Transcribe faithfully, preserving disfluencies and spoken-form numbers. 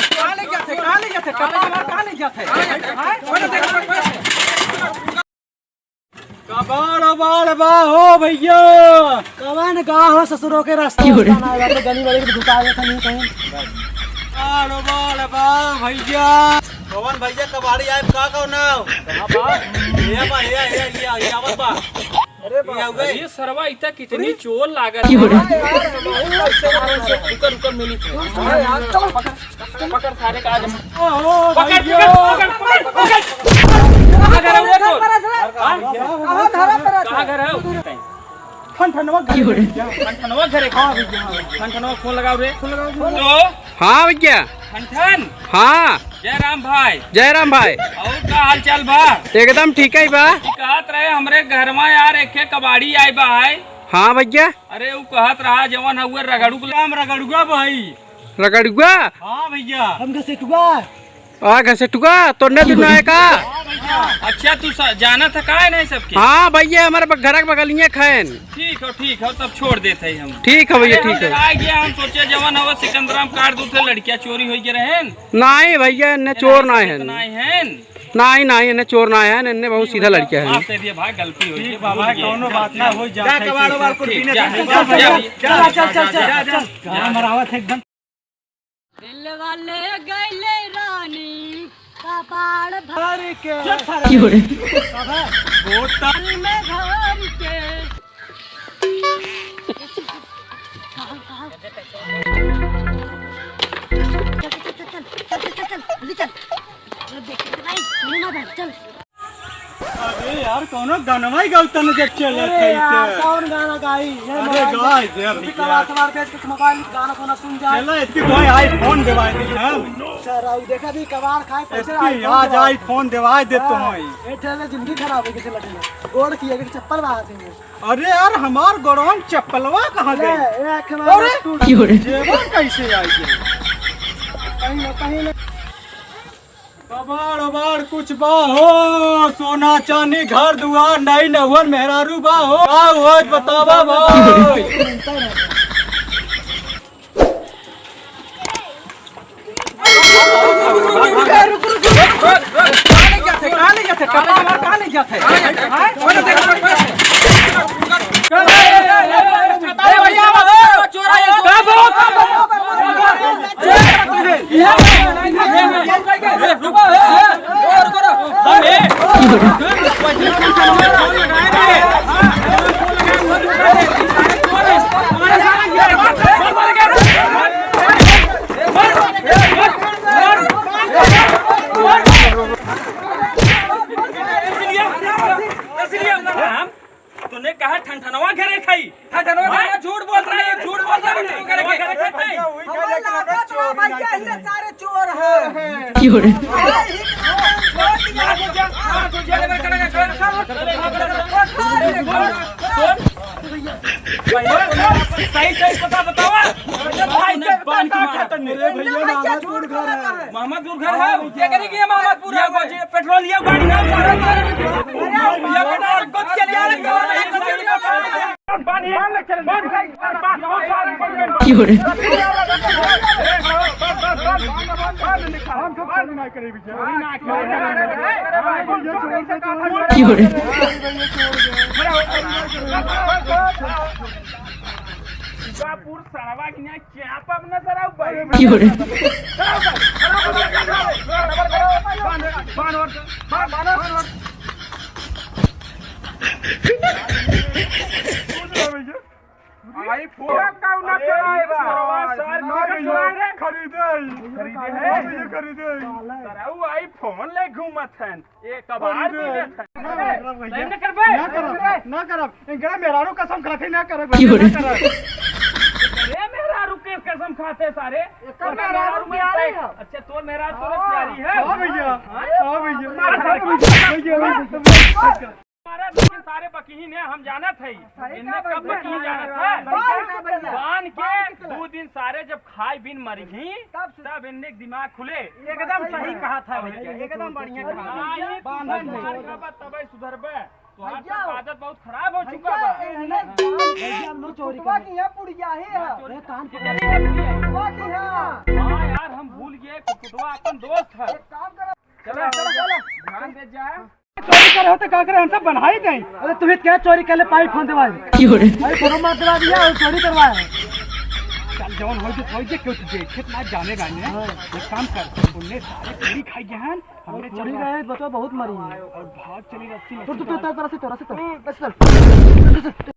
कहाँ ले जाते, कहाँ ले जाते, कहाँ ले जाते? कबाड़ बाड़ बा हो भैया। कवन गाँव हो ससुरों के रास्ता? क्यों रे? रास्ता ना आवे, तो गली वाले के घुसा देता नहीं कहीं। कबाड़ बाड़ बा भैया। कवन भैया कबाड़ी आए का कहो ना? कहाँ बा? ये बा, ये, ये, ये, ये आवत बा। अरे ये बाप हो गए। अरे सरवा इतना कितनी चोर लागत है। क्यों रे? रुका, रुका, मिली। अरे यार, चलो। पकड़ सारे का आज। ओहो, पकड़, भैया। पकड़, पकड़, पकड़, पकड़। कहाँ घर है रे तोर? हाँ? कहाँ धरा पड़ा था? कहाँ घर है? ठनठनवा घर है भैया। ठनठनवा घर है? हाँ भैया, हाँ भैया। ठनठनवा फोन लगाओ रे। फोन लगाओ, फोन लगाओ। हेलो? हाँ भैया। ठनठन? हाँ। जय राम भाई। जय राम भाई। और का हाल चाल बा? एकदम ठीक है बा। ई कहत रहे हमरे घर में यार एक ठे कबाड़ी आए बा है। हाँ भैया। अरे ऊ कहत रहा जवन हउए रगड़ू के नाम रगड़ुआ भाई। रगड़ुआ? हाँ भैया। हम घसेटुआ। आ, घसेटुआ, तोड़ने दिन आए का? हाँ भैया। अच्छा, तू स-, जानत है का है नहीं सबके? हाँ भैया, हमारे ब-, घर के बगलिए खाएन। ठीक हो, ठीक हो, तब छोड़ देते हैं हम। ठीक है भैया, अरे, ठीक है। हम आ गया, हम सोचे जवन हवा सिकंदरा में काट दू थे, लड़कियां चोरी हो गए रहन। नहीं भैया, इन्हें चोर ना है। नहीं है। नहीं, नहीं, इन्हें चोर ना है, इन्हें बहुत सीधा लड़का है। माफ दे दिए भाई, गलती हो गई। ठीक बा भाई, कौनो बात ना हो, जा, जा, कबाड़ वाड़ कुल पीने जा, जा, जा, जा, जा, जा, जा, जा, जा, जा। कहाँ मरावत है एकदम। दिल वाले गैले रानी, कपाड़ भर के। क्यों रे? बोतल में भर के। चल, चल, चल, चल, जल्दी चल। चलो, देख, चल भाई, चलो ना भाई, चल। अरे यार, कौनो गानवा ही गाओ तने जब चलत अरे है यार, इते। कौन गाना गाई? ये अरे मोबाइल गाय दे, दे अभी भैया। कबाड़ सबाड़ बेच के मोबाइल गाना कोना सुन जाए। चलो, इसकी तो iPhone दिवाई दी हम। सर, आओ, देखा भी कबाड़ खाए, पैसे इसकी iPhone आज दिवाई। iPhone दिवाई दे तो हाँ, हई। ये ठेले जिंदगी खराब हो गई थी लड़की में। गोड़ की एक चप्पल बाहर से। अरे यार, हमार गोड़वन चप्पलवा कहाँ ले, गई? एक हमारा अरे, टूट क्यों रे? जेवर कैसे आई गई? कहीं ना, कहीं ना। कबाड़, अबाड़ कुछ बा हो, सोना चांदी घर दुआर, नई नहुअर मेहरारू बा हो, का होत बतावा भाई। रुक, रुक, रुक, रुक, रुक। कहाँ ले जाते, कहाँ ले जाते, कहाँ ले जाते? हाँ? तूने कहा ठनठनवा घरे खाई। ठनठनवा घरे झूठ बोल रहा है, झूठ बोल रहा है, ठनठनवा घरे खाई। हमारे लाका तो भैया, इतने सारे चोर हैं। क्यों रे? छोड़ दिया। सही सही पता बतावा। भाई से बांध के मारा। अरे भैया, मोहम्मदपुर घर है। मोहम्मदपुर घर है। क्या करेगी ये मोहम्मदपुर है? पेट्रोल ये गाड़ी ना सारा। ये पेट्रोल कुछ के लिए क्यों रे? क्यों रे? क्यों रे? iPhone का ना चलाए बा। सरवा सार ना भैया, खरीदे ही। खरीदे है? हाँ भैया, खरीदे ही। सरऊ iPhone ले घूमत हन। ये कबाड़ खरीदे ही। मिलत हन। ना करब भैया। ना करब, ना करब। इनकरा मेहरारू कसम खाते ना करब भैया, ना करब। अरे मेहरारू के कसम खाते सारे। तोर मेहरारू प्यारी है। अच्छा, तोर मेहरारू तोरे प्यारी है? हाँ भैया, हाँ भैया। भैया, भैया। हमारा लेकिन सारे बकही ने हम जानत है। इनने कब बकही जानत है? बांध के दू दिन सारे जब खाए बिन मरिही, तब इनने दिमाग खुले। एकदम सही कहा था भैया, एकदम बढ़िया कहा। बांधन है। तबे सुधरबे। तोहार भैया, सब आदत बहुत खराब हो चुका भैया, बा। ए, नहीं, भैया, हम लोग चोरी कुटवा करे। की है पुड़िया ही है। हाँ, चोरी ए, कान के पकड़। जरिए पुड़िया। कुटवा की है। हाँ यार, हम भूल गए, कुटवा अपन दोस्त है। एक काम करो। चलो, चलो, चलो। ध्यान दे जा। चोरी करे हो तो का करे, हम सब बनाई दें। अरे तू ही क्या चोरी कर ले, पाइप फोन दे भाई। क्यों रे? भाई फोन मार दे दिया और चोरी करवाए। चल जौन हो जे, हो जे, क्यों तुझे खेत ना जाने गाने। हाँ। एक काम कर, उनने सारे पूरी खाई गए हैं। हमने पूरी चल गए, बचवा बहुत मरी है। और भाग चली रस्सी में तू, तू, तू, तू, रस्सी तो, रस्सी तो। बस चल।